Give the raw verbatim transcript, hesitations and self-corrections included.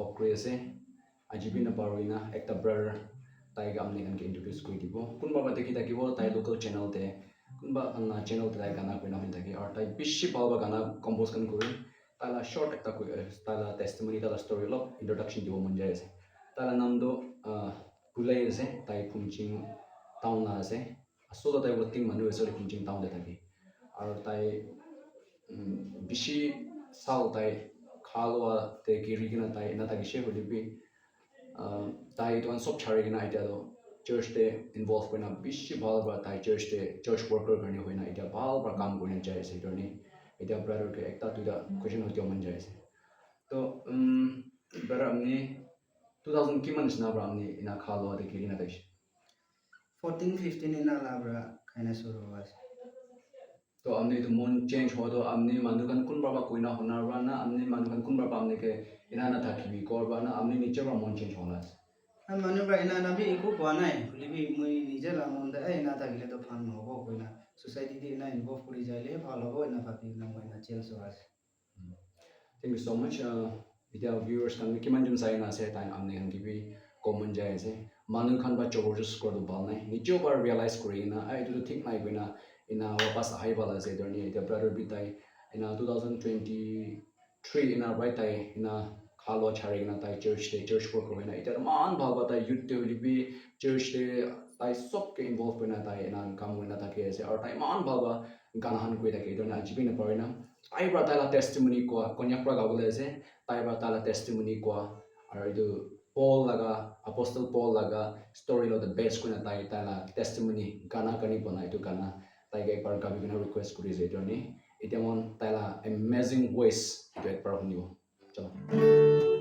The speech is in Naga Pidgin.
Pop kuri ase. Aji bi na paru ina ekta brother tai ke amni khan ke introduce kuri dibo. Kunba ba dekhi thakibo tai local channel te, kunba khan la channel te tai gana kuri na hoi thake. Aru tai bishi bhal bhal gana compose khan kuri. Tai la short ekta koi, eh, tai la testimony, tai la story olop introduction dibo mon jai ase. Tai la naam toh, ah, Pulai ase, tai Phumching town la ase. Asol tai Wating manu ase, Phumching town te thake. Aru tai, um, bishi sal tai khalua te giri kena tai ena thakishe hoile bi, ah, tai etu khan sob chari kena etia toh church te involve kurina bishi bhal para tai church te church worker karne hoina etia bhal para kam kurina jai ase etu karne. Etia brother ke ekta duita question hotiya mon jai ase. To, um, brother, amni two thousand kiman nisna para amni ena khalua te giri na thakishe? Fourteen, fifteen ena la para khaina shuru hua ase. To amni etu mon change hua to amni manu khan kunba ba koina hona para na amni manu khan kunba ba amni ke ena na thakibi kor ba na amni niche para mon change hona ase? Na manu para ena na bi eku koa nai, hoile bi moi nije la mon te, "Eh, ena thakile to bhal nohobo," koina, "society te ena involve kuri jaile bhal hobo," ena bhabi kena moi ena change hua ase. Thank you so much. Uh, etia viewers khan bi kiman jon sai na ase, tai amni khan ke bi comment jai ase. Manu khan ba jabardast kora to bhal nai. Niche para realize kuri kena, "Ah, etu to thik nai," koina ena wapas ahai bhal ase. Etu karne etia brother bi tai ena two thousand twenty-three ena right tai ena khalua chari kena tai church te church work kuri kena etia eman bhal para tai youth te hoile bi church te tai sob ke involve kurina tai ena kam kurina thaki ase. Aru tai eman bhal para gana khan koi thake. Etu karne aji bi na pari na tai para tai la testimony koa, Konyak para gabole ase, tai para tai la testimony koa, aru etu Paul laga, Apostle Paul laga story lo the best koina tai, tai la testimony gana kani banai etu gana tai ke ekbar gabi kena request kuri ase etu karne. Etia mon tai la amazing voice etu ekbar hunibo. Chalo.